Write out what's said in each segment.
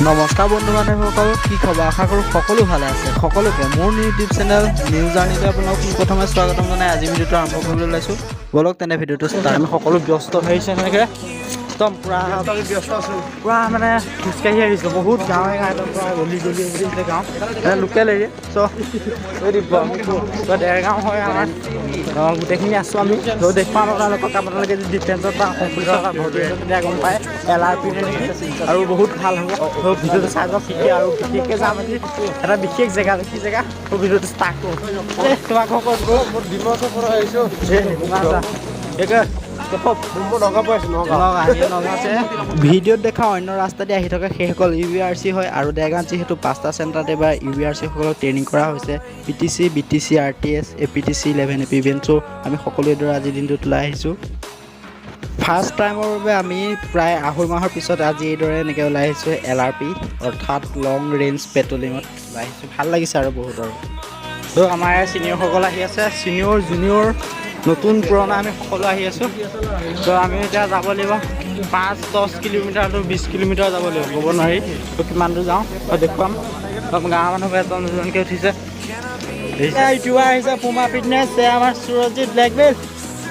নমস্কাৰ বন্ধু বান্ধৱীসকল, কি খবৰ? আশা কৰোঁ সকলো ভালে আছে। সকলোকে মোৰ ইউটিউব চেনেল নিউ জাৰ্ণিলৈ আপোনালোক পোনপ্ৰথমে স্বাগতম জনাই আজি ভিডিঅ'টো আৰম্ভ কৰিবলৈ ওলাইছোঁ। ব'লক তেনে ভিডিঅ'টো ষ্টাৰ্ট। আমি সকলো ব্যস্ত হৈ আহিছে এনেকৈ একদম পূৰা ব্যস্ত আছো। পূৰা মানে খোজকাঢ়ি আহিছোঁ বহুত গাঁৱে গাঁৱে, একদম পূৰা গলি গলি গলি গাঁও, মানে লোকেল এৰিয়া। চ' দেৰগাঁও হয় আমাৰ। গোটেইখিনি আছোঁ আমি। ত' দেখুৱাম আপোনালোকক। আপোনালোকে যদি ডিফেন্সত বা অসম পুলিচত ভৰ্তি হৈছে, তেতিয়া গম পায় এল আৰ পি নেকি আৰু বহুত ভাল হ'ব। ত' ভিডিঅ'টো চাই যাওক শিকি। আৰু বিশেষকৈ যাম আজি এটা বিশেষ জেগা। কি জেগা? ত' ভিডিঅ'টো ষ্টাৰ্ট কৰোঁ। তোমাক ক'ত? মই ডিমাচৰ পৰা আহিছো। মই নগাঁও পৰা আহিছো, নগাঁও। ভিডিঅ'ত দেখা অন্য ৰাস্তা দি আহি থকা সেইসকল ইউ বি আৰ চি হয়। আৰু দেৰগাঁৱত যিহেতু পাঁচটা চেণ্টাৰত এইবাৰ ইউ বি আৰ চিসকলক ট্ৰেইনিং কৰা হৈছে, P T C, B T C, R T S, A P T C, 11 A P B N. চ' আমি সকলোৱে এইদৰে আজিৰ দিনটোত ওলাই আহিছোঁ। ফাৰ্ষ্ট টাইমৰ বাবে আমি প্ৰায় 2.5 মাহৰ পিছত আজি এইদৰে এনেকৈ ওলাই আহিছোঁ। এল আৰ পি অৰ্থাৎ লং ৰেঞ্জ পেট্ৰলিঙত ওলাই আহিছোঁ। ভাল লাগিছে আৰু বহুত আৰু। ত' আমাৰ ছিনিয়ৰসকল আহি আছে। ছিনিয়ৰ, জুনিয়ৰ, নতুন পুৰণা আমি সকলো আহি আছোঁ। ত' আমি এতিয়া যাব লাগিব 5-10 কিলোমিটাৰটো 20 কিলোমিটাৰ যাব লাগিব, ক'ব নোৱাৰি। ত' কিমান দূৰ যাওঁ ত' দেখুৱাম। গাঁৱৰ মানুহবোৰ এজন দুজনকৈ উঠিছে। ইউটিউবাৰ আহিছে, পুমা ফিটনেছ, আমাৰ সুৰজিত ব্লেক বেল্ট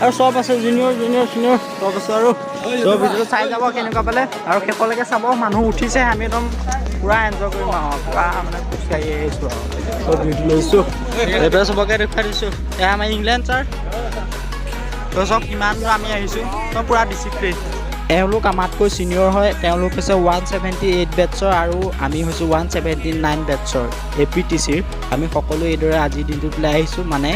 আৰু চব আছে। জুনিয়ৰ, জুনিয়ৰ, চিনিয়ৰ চব আছে। আৰু ত' ভিডিঅ'টো চাই যাব কেনেকুৱা পালে আৰু শেষলৈকে চাব। মানুহ উঠিছে, আমি একদম পূৰা এনজয় কৰিম আৰু পূৰা মানে খোজকাঢ়ি আহিছোঁ আৰু চব ভিডিঅ' লৈছোঁ, এইবাৰ চবকে দেখুৱাই দিছোঁ। এয়া আমাৰ ইংলেণ্ড ছাৰ। তো চব কিমান দূৰ আমি আহিছোঁ, চব পূৰা ডিচিপ্লিন। এওঁলোক আমাতকৈ ছিনিয়ৰ হয়। তেওঁলোক হৈছে 178 বেটছৰ আৰু আমি হৈছোঁ 179 বেটছৰ এ পি টি চিৰ। আমি সকলোৱে এইদৰে আজিৰ দিনটোত ওলাই আহিছোঁ, মানে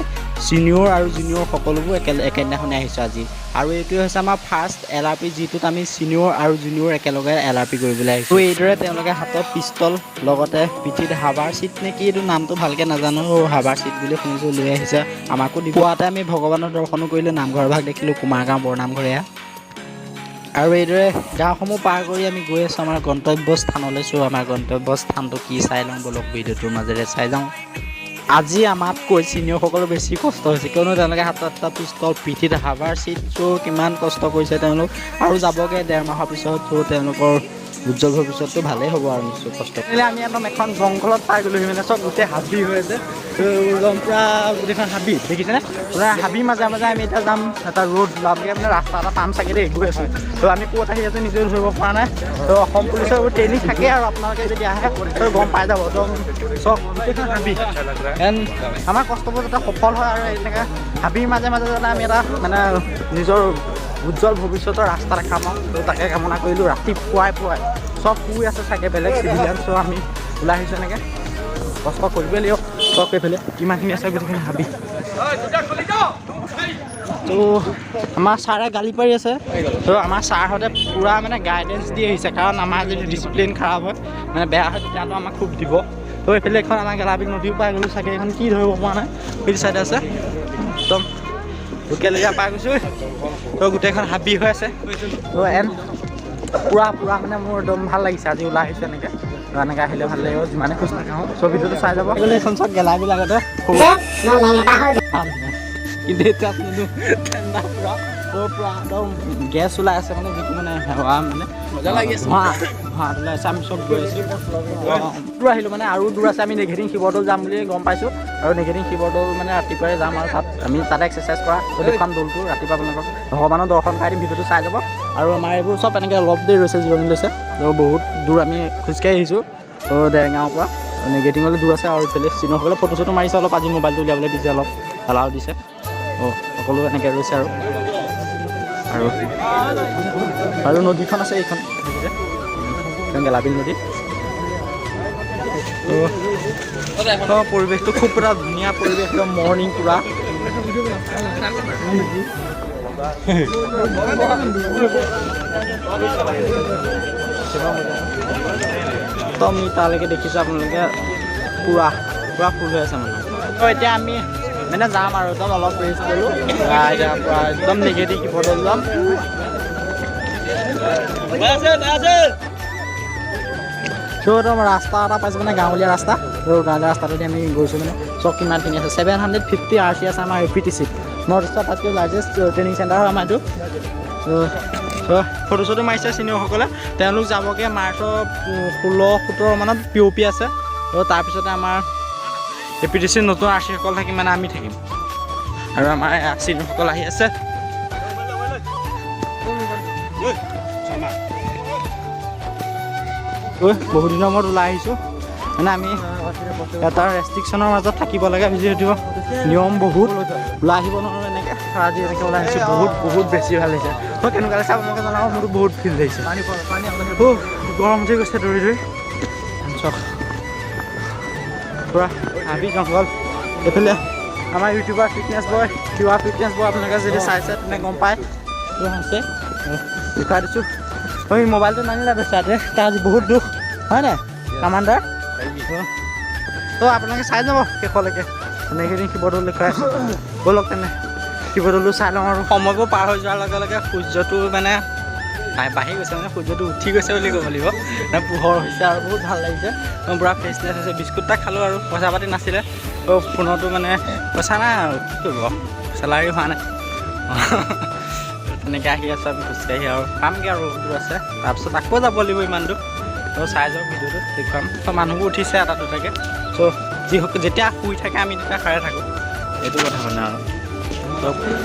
ছিনিয়ৰ আৰু জুনিয়ৰ সকলোবোৰ একেদিনাখনে আহিছোঁ আজি। আৰু এইটোৱে হৈছে আমাৰ ফাৰ্ষ্ট এল আৰ পি, যিটোত আমি ছিনিয়ৰ আৰু জুনিয়ৰ একেলগে এল আৰ পি কৰিবলৈ আহিছোঁ। এইদৰে তেওঁলোকে হাতত পিষ্টল, লগতে পিঠিত হাবাৰ চিট নে কি, এইটো নামটো ভালকৈ নাজানো, হাবাৰ চিট বুলি শুনিছোঁ, লৈ আহিছে। আমাকো দিব। পুৱাতে আমি ভগৱানৰ দৰ্শনো কৰিলোঁ, নামঘৰ ভাগ দেখিলোঁ, কুমাৰগাঁও বৰনামঘৰ এয়া। আৰু এইদৰে গাঁওসমূহ পাৰ কৰি আমি গৈ আছোঁ আমাৰ গন্তব্য স্থানলৈ। চ' আমাৰ গন্তব্য স্থানটো কি চাই লওঁ ব'লক, ভিডিঅ'টোৰ মাজেৰে চাই যাওঁ। আজি আমাতকৈ ছিনিয়ৰসকলৰ বেছি কষ্ট হৈছে, কিয়নো তেওঁলোকে হাতত এটা পিষ্টল, পিঠিত হাবাৰ চিট। চ' কিমান কষ্ট কৰিছে তেওঁলোক আৰু যাবগৈ 1.5 মাহৰ পিছত। চ' তেওঁলোকৰ উজ্জ্বল ভৱিষ্যতটো ভালেই হ'ব আৰু নিশ্চয় কষ্ট আমি একদম এখন জংঘলত পাই গ'লোহি, মানে চব গোটেই হাবি হৈ আছে। একদম পূৰা গোটেইখন হাবি দেখিছেনে? পূৰা হাবিৰ মাজে মাজে আমি এতিয়া যাম। এটা ৰোড ওলামগৈ, মানে ৰাস্তা এটা পাম চাগে দেই, গৈ আছোঁ। তো আমি ক'ত আহি আছোঁ নিজেও ধৰিব পৰা নাই। তো অসম পুলিচৰ এইবোৰ ট্ৰেইনিং থাকে আৰু আপোনালোকে যদি আহে তো গম পাই যাব। একদম চব গোটেইখন হাবি। এণ্ড আমাৰ কষ্টবোৰ যাতে সফল হয় আৰু এনেকৈ হাবিৰ মাজে মাজে যাতে আমি এটা মানে নিজৰ উজ্জ্বল ভৱিষ্যতৰ ৰাস্তা দেখা পাওঁ, তো তাকে কামনা কৰিলোঁ। ৰাতিপুৱাই পুৱাই চব শুই আছে চাগে বেলেগ চিভিলিয়ান। চ' আমি ওলাই আহিছোঁ। এনেকৈ কষ্ট কৰিবই লাগিব। চব এইফালে কিমানখিনি আছে, গোটেইখিনি হাবি। তো আমাৰ ছাৰে গালি পাৰি আছে। তো আমাৰ ছাৰহঁতে পূৰা মানে গাইডেঞ্চ দি আহিছে, কাৰণ আমাৰ যদি ডিচিপ্লিন খাৰাপ হয়, মানে বেয়া হয়, তেতিয়াতো আমাক খুব দিব। তো এইফালে এখন আমাৰ গেলাবিল নদীও পাই গ'লোঁ চাগে। এইখন কি ধৰিব পৰা নাই, সেইটো চাইডে আছে। একদম লোকেল এৰিয়া পাই গৈছোঁ। তো গোটেইখন হাবি হৈ আছে। তো এণ্ড পূৰা পূৰা মানে মোৰ একদম ভাল লাগিছে আজি ওলাই আহিছোঁ এনেকৈ। তো এনেকৈ আহিলে ভাল লাগিব, যিমানে খোজ নাকাঢ়োঁ। চ' ভিডিঅ'টো চাই যাব। এইখন চব গেলাবিল আগতে, কিন্তু এতিয়া নিদিওঁ, ঠাণ্ডা পূৰা। তো পূৰা একদম গেছ ওলাই আছে, মানে যিটো মানে হাৱা, মানে ধোঁৱা ধোঁৱা ওলাই আছে। আমি চব গৈ আছোঁ। দূৰ আহিলোঁ মানে আৰু দূৰ আছে। আমি নেঘেৰিং শিৱদৌল যাম বুলি গম পাইছোঁ আৰু নেঘেৰিং শিৱদৌল মানে ৰাতিপুৱাই যাম আৰু তাত আমি তাতে এক্সাৰচাইজ কৰা দেখুৱাম দৌলটো। ৰাতিপুৱা আপোনালোকক ভগৱানৰ দৰ্শন কৰাই দিম, ভিডিঅ'টো চাই যাব। আৰু আমাৰ এইবোৰ চব এনেকৈ অলপ দেৰি ৰৈছে, জিৰণি লৈছে। তো বহুত দূৰ আমি খোজকাঢ়ি আহিছোঁ। তো দেৰগাঁৱৰ পৰা নেগেটিঙলৈ দূৰ আছে। আৰু ইফালে চিনিয়ৰসকলে ফটো চটো মাৰিছে অলপ। আজি মোবাইলটো উলিয়াবলৈ দিছে, অলপ এলাও দিছে। অঁ, সকলো এনেকৈ ৰৈছে আৰু আৰু আৰু নদীখন আছে এইখন, দেখিছে, এইখন গেলাবিল নদী। তো পৰিৱেশটো খুব এটা ধুনীয়া পৰিৱেশ, একদম মৰ্ণিং পূৰা। একদম তালৈকে দেখিছে আপোনালোকে, পূৰা পূৰা ফুল হৈ আছে মানে। তো এতিয়া আমি মানে যাম আৰু একদম অলপ ৰেষ্ট ল'লোঁ। এতিয়া পূৰা একদম নিগেটিভ শিৱদৌল যাম। চ' একদম ৰাস্তা এটা পাইছোঁ, মানে গাঁৱলীয়া ৰাস্তা। ত' গাঁৱলীয়া ৰাস্তাটোদি আমি গৈছোঁ। মানে চব কিমানখিনি আছে, 750 আৰ চি আছে আমাৰ এ পি টি চিত। নৰ্থ ইষ্টৰ আটাইতকৈ লাৰ্জেষ্ট ট্ৰেইনিং চেণ্টাৰ হয় আমাৰ এইটো। ত' ফটো চটো মাৰিছে চিনিয়ৰসকলে। তেওঁলোক যাবগৈ মাৰ্চৰ 16-17 মানত পি অ' পি আছে। তো তাৰপিছতে আমাৰ এ পি টি চিৰ নতুন আৰ চিসকল থাকিম, মানে আমি থাকিম। আৰু আমাৰ চিনিয়ৰসকল আহি আছে। বহুত দিনৰ মূৰত ওলাই আহিছোঁ, মানে আমি এটা ৰেষ্ট্ৰিকশ্যনৰ মাজত থাকিব লাগে, যিহেতু নিয়ম বহুত, ওলাই আহিব নোৱাৰোঁ এনেকৈ। আজি এনেকৈ ওলাই আহিছোঁ, বহুত বহুত বেছি ভাল লাগিছে। তই কেনেকুৱা লাগিছে আপোনালোকে জনাব, মোৰতো বহুত ফিল লাগিছে। গৰম উঠি গৈছে দৌৰি দৌৰি। চক পূৰা হাবি জংঘল। এইফালে আমাৰ ইউটিউবাৰ ফিটনেছ বয়, কিবা ফিটনেছ বয়, আপোনালোকে যদি চাইছে তেনে গম পায় আছে, দেখুৱাই দিছোঁ। ঐ মোবাইলটো নানিলা বেচাতে, তাৰ আজি বহুত দুখ হয় নাই কামাণ্ডাৰ? তো আপোনালোকে চাই যাব শেষলৈকে, এনেকেইদিন শিৱদৌল দেখুৱাই আছোঁ। ব'লক তেনে শিৱদৌলো চাই লওঁ। আৰু সময়বোৰ পাৰ হৈ যোৱাৰ লগে লগে সূৰ্যটো মানে বাঢ়ি গৈছে, মানে সূৰ্যটো উঠি গৈছে বুলি ক'ব লাগিব, মানে পোহৰ হৈছে আৰু বহুত ভাল লাগিছে। পূৰা ফ্ৰেছনেছ হৈছে। বিস্কুট এটা খালোঁ আৰু পইচা পাতি নাছিলে, তো ফোনতো মানে পইচা নাই আৰু কি কৰিব, চেলাৰী হোৱা নাই। তেনেকৈ আহি আছোঁ আমি খোজকাঢ়ি আৰু পামগৈ আৰু দূৰ আছে, তাৰপিছত আকৌ যাব লাগিব ইমান দূৰ। তো চাই যাওক ভিডিঅ'টো, দেখুৱাম। তো মানুহবোৰ উঠিছে এটা দুটাকৈ। চ' যি যেতিয়া শুই থাকে আমি তেতিয়া সাৰে থাকোঁ, এইটো কথা মানে আৰু।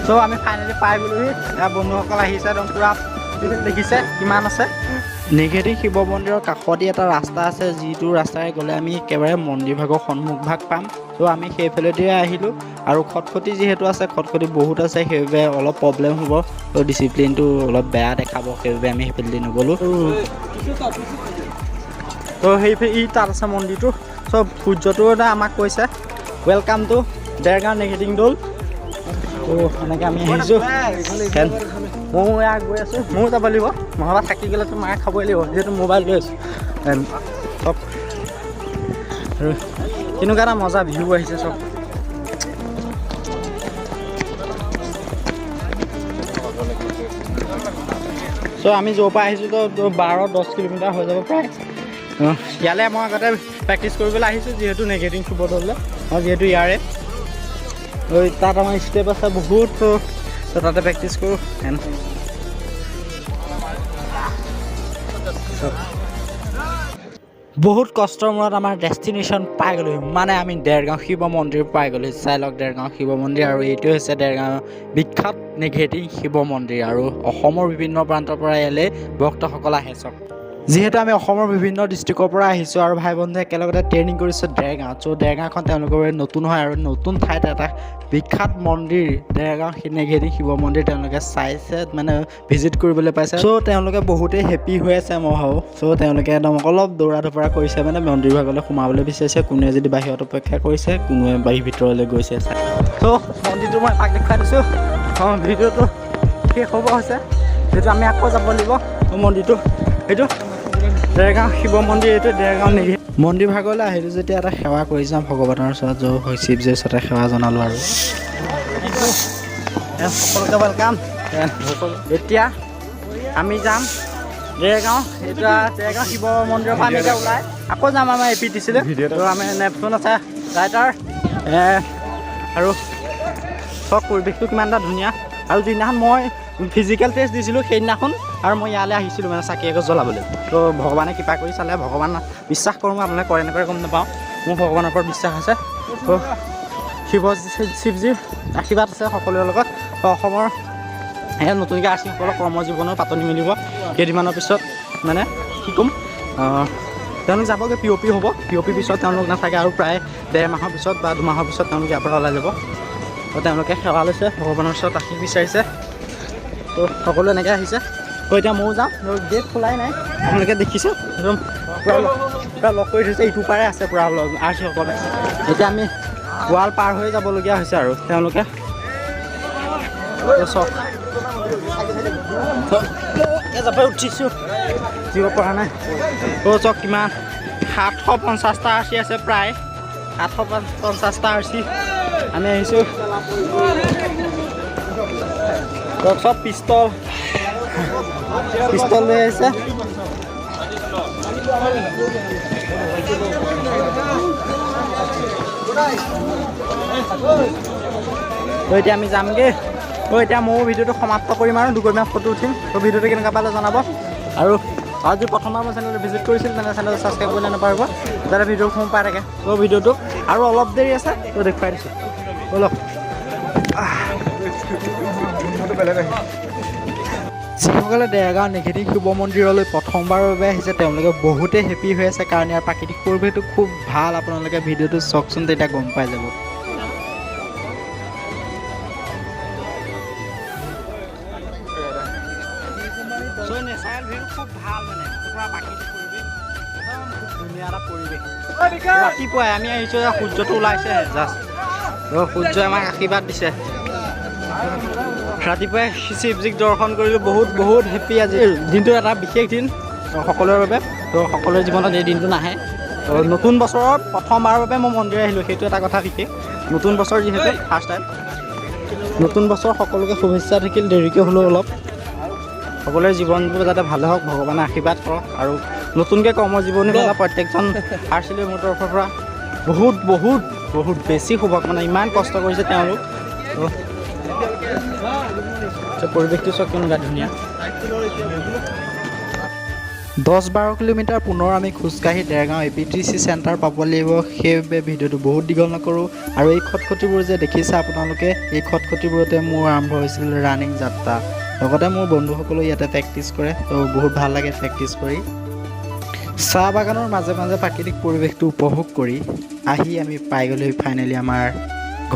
চ' আমি ফাইনেলি পাই গ'লোহি। ইয়াৰ বন্ধুসকল আহিছে একদম পূৰা দেখিছে কিমান আছে। নেঘেৰিটিং শিৱ মন্দিৰৰ কাষতে এটা ৰাস্তা আছে, যিটো ৰাস্তাৰে গ'লে আমি একেবাৰে মন্দিৰভাগৰ সন্মুখভাগ পাম। ত' আমি সেইফালেদিয়ে আহিলোঁ। আৰু খটখটি যিহেতু আছে, খটখটি বহুত আছে, সেইবাবে অলপ প্ৰব্লেম হ'ব, ত' ডিচিপ্লিনটো অলপ বেয়া দেখাব, সেইবাবে আমি সেইফালেদি নগ'লোঁ। ত' সেইফালে ই তাত আছে মন্দিৰটো। চব সূৰ্যটো এটা আমাক কৈছে welcome to Dergaon Negheriting দৌল। ত' এনেকৈ আমি আহিছোঁ। ময়ো এয়া গৈ আছোঁ, ময়ো যাব লাগিব, নহ'বা থাকি গ'লেতো মায়ে খাবই লাগিব, যিহেতু মোবাইল লৈ আছোঁ। চব আৰু কেনেকুৱা এটা মজা ভিউ আহিছে চব। চ' আমি য'ৰ পৰা আহিছোঁ তো 12-10 কিলোমিটাৰ হৈ যাব প্ৰায়। ইয়ালৈ মই আগতে প্ৰেক্টিছ কৰিবলৈ আহিছোঁ, যিহেতু নেঘেৰিটিং শিৱদৌললৈ, মই যিহেতু ইয়াৰে। তাত আমাৰ ষ্টেপ আছে বহুত, তো তাতে প্ৰেক্টিছ কৰোঁ। বহুত কষ্টৰ মূৰত আমাৰ ডেষ্টিনেশ্যন পাই গ'লোঁ, মানে আমি দেৰগাঁও শিৱ মন্দিৰ পাই গ'লোঁ। চাই লওক দেৰগাঁও শিৱ মন্দিৰ। আৰু এইটোৱে হৈছে দেৰগাঁও বিখ্যাত নেঘেৰিটিং শিৱ মন্দিৰ। আৰু অসমৰ বিভিন্ন প্ৰান্তৰ পৰা ইয়ালৈ ভক্তসকল আহে। চব যিহেতু আমি অসমৰ বিভিন্ন ডিষ্ট্ৰিক্টৰ পৰা আহিছোঁ আৰু ভাই বন্ধুৱে একেলগতে ট্ৰেইনিং কৰিছোঁ দেৰগাঁৱত। চ' দেৰগাঁওখন তেওঁলোকৰ বাবে নতুন হয় আৰু নতুন ঠাইত এটা বিখ্যাত মন্দিৰ দেৰগাঁও নেঘেৰিটিং শিৱ মন্দিৰ তেওঁলোকে চাইছে, মানে ভিজিট কৰিবলৈ পাইছে। চ' তেওঁলোকে বহুতেই হেপী হৈ আছে মই ভাবোঁ। চ' তেওঁলোকে একদম অলপ দৌৰা ধপৰা কৰিছে, মানে মন্দিৰ ভাগলৈ সোমাবলৈ বিচাৰিছে। কোনোৱে যদি বাহিৰত অপেক্ষা কৰিছে, কোনোৱে বাহিৰ ভিতৰলৈ গৈছে। চ' মন্দিৰটো মই এপাক দেখুৱাই দিছোঁ। অঁ, ভিডিঅ'টো শেষ হ'ব হৈছে, যিহেতু আমি আকৌ যাব লাগিব মন্দিৰটো। এইটো দেৰগাঁও শিৱ মন্দিৰ, এইটো দেৰগাঁও নেকি মন্দিৰ ভাগলৈ আহিলোঁ যেতিয়া এটা সেৱা কৰি যাওঁ ভগৱানৰ ওচৰত, য'ত শিৱজীৰ ওচৰতে সেৱা জনালোঁ। আৰু সকলোকে welcome. এতিয়া আমি যাম দেৰগাঁও, এতিয়া দেৰগাঁও শিৱ মন্দিৰৰ পৰা আমি এতিয়া ওলাই আকৌ যাম আমাৰ এ পি টি চিলৈ। তো আমি নেপচোন আছে ৰাইটাৰ আৰু চব পৰিৱেশটো কিমান এটা ধুনীয়া। আৰু যিদিনাখন মই ফিজিকেল টেষ্ট দিছিলোঁ সেইদিনাখন আৰু মই ইয়ালৈ আহিছিলোঁ মানে চাকি এগছ জ্বলাবলৈ। তো ভগৱানে কৃপা কৰি চালে, ভগৱান বিশ্বাস কৰোঁ, মই আপোনালোকে কৰে নকৰে গম নাপাওঁ, মোৰ ভগৱানৰ ওপৰত বিশ্বাস আছে। তো শিৱজীৰ আশীৰ্বাদ আছে সকলোৰে লগত। তো অসমৰ এয়া নতুনকৈ আৰ্চিসকলৰ কৰ্মজীৱনৰ পাতনি মেলিব কেইদিনমানৰ পিছত, মানে কি ক'ম, তেওঁলোক যাবগৈ, পি অ' পি হ'ব, পি অ' পিৰ পিছত তেওঁলোক নাথাকে আৰু প্ৰায় 1.5 মাহৰ পিছত বা 2 মাহৰ পিছত তেওঁলোক ইয়াৰ পৰা ওলাই যাব। তো তেওঁলোকে সেৱা লৈছে, ভগৱানৰ ওচৰত আশীষ বিচাৰিছে। তো সকলো এনেকৈ আহিছে। তো এতিয়া ময়ো যাম, গেট খোলাই নাই, আপোনালোকে দেখিছে একদম পূৰা লক কৰি থৈছে, ইটো পাৰে আছে পূৰা আৰ্চিসকলে। এতিয়া আমি ৱাল পাৰ হৈ যাবলগীয়া হৈছে আৰু তেওঁলোকে চক এজাপে উঠিছোঁ, দিব পৰা নাই। তো চক কিমান 750টা আৰ্চি আছে, প্ৰায় 750টা আৰ্চি আমি আহিছোঁ। চব পিষ্টল পিষ্টল লৈ আহিছে। তো এতিয়া আমি যামগৈ। তো এতিয়া ময়ো ভিডিঅ'টো সমাপ্ত কৰিম আৰু দুকপীমান ফটো উঠিম। তো ভিডিঅ'টো কেনেকুৱা পালে জনাব, আৰু আজি প্ৰথমবাৰ মোৰ চেনেলটো ভিজিট কৰিছিল তেনে চেনেলটো ছাবস্ক্ৰাইব কৰিলে নাপাহৰিব, যাতে ভিডিঅ'সমূহ পাই থাকে। তো ভিডিঅ'টো আৰু অলপ দেৰি আছে, তো দেখুৱাই দিছোঁ, ব'লক। বেলেগ আহি যিসকলে দেৰগাঁও নেঘেৰী শিৱ মন্দিৰলৈ প্ৰথমবাৰৰ বাবে আহিছে, তেওঁলোকে বহুতেই হেপী হৈ আছে, কাৰণ ইয়াৰ প্ৰাকৃতিক পৰিৱেশটো খুব ভাল। আপোনালোকে ভিডিঅ'টো চাওকচোন, তেতিয়া গম পাই যাব। চ' নেচাৰেল ভিউ খুব ভাল, মানে পুৰা প্ৰাকৃতিক পৰিৱেশ, একদম খুব ধুনীয়া এটা পৰিৱেশ। ৰাতিপুৱাই আমি আহিছোঁ, সূৰ্যটো ওলাইছে জাষ্ট, সূৰ্যই আমাক আশীৰ্বাদ দিছে। ৰাতিপুৱাই শিৱজীক দৰ্শন কৰিলোঁ, বহুত বহুত হেপী। আজি দিনটো এটা বিশেষ দিন সকলোৰে বাবে, তো সকলোৰে জীৱনত এই দিনটো নাহে। তো নতুন বছৰৰ প্ৰথমবাৰৰ বাবে মই মন্দিৰ আহিলোঁ, সেইটো এটা কথা বিশেষ। নতুন বছৰ যিহেতু ফাৰ্ষ্ট টাইম, নতুন বছৰ সকলোকে শুভেচ্ছা থাকিল, দেৰিকৈ হ'লেও অলপ। সকলোৰে জীৱনবোৰ যাতে ভালে হওক, ভগৱানে আশীৰ্বাদ কৰক, আৰু নতুনকৈ কৰ্মজীৱনী কৰা প্ৰত্যেকজন আৰ্চিলৈ মোৰ তৰফৰ পৰা বহুত বহুত বহুত বেছি শুভকামনা। ইমান কষ্ট কৰিছে তেওঁলোক। তো পৰিৱেশটো চাওক কেনেকুৱা ধুনীয়া। 10-12 কিলোমিটাৰ পুনৰ আমি খোজকাঢ়ি দেৰগাঁও এপিটিচি চেণ্টাৰ পাব লাগিব, সেইবাবে ভিডিঅ'টো বহুত দীঘল নকৰোঁ। আৰু এই খটখটিবোৰ যে দেখিছে আপোনালোকে, এই খটখটিবোৰতে মোৰ আৰম্ভ হৈছিল ৰানিং যাত্ৰা। লগতে মোৰ বন্ধুসকলেও ইয়াতে প্ৰেক্টিছ কৰে, তো বহুত ভাল লাগে প্ৰেক্টিছ কৰি। চাহ বাগানৰ মাজে মাজে প্ৰাকৃতিক পৰিৱেশটো উপভোগ কৰি আহি আমি পাই গ'লোহি ফাইনেলি আমাৰ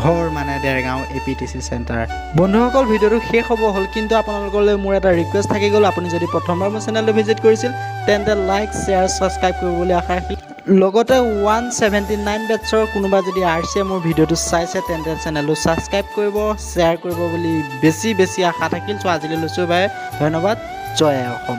ঘৰ, মানে দেৰগাঁও এপিটিচি চেণ্টাৰ। বন্ধুসকল, ভিডিঅ'টো শেষ হ'ব হ'ল, কিন্তু আপোনালোকলৈ মোৰ এটা ৰিকুৱেষ্ট থাকি গ'ল। আপুনি যদি প্ৰথমবাৰ মোৰ চেনেলটো ভিজিট কৰিছিল, তেন্তে লাইক, শ্বেয়াৰ, ছাবস্ক্ৰাইব কৰিব বুলি আশা ৰাখিলোঁ। লগতে 179 বেটছৰ কোনোবা যদি আৰ চিয়ে মোৰ ভিডিঅ'টো চাইছে, তেন্তে চেনেলটো ছাবস্ক্ৰাইব কৰিব, শ্বেয়াৰ কৰিব বুলি বেছি বেছি আশা থাকিল। চ' আজিলৈ লৈছোঁ বাই, ধন্যবাদ, জয় আই অসম।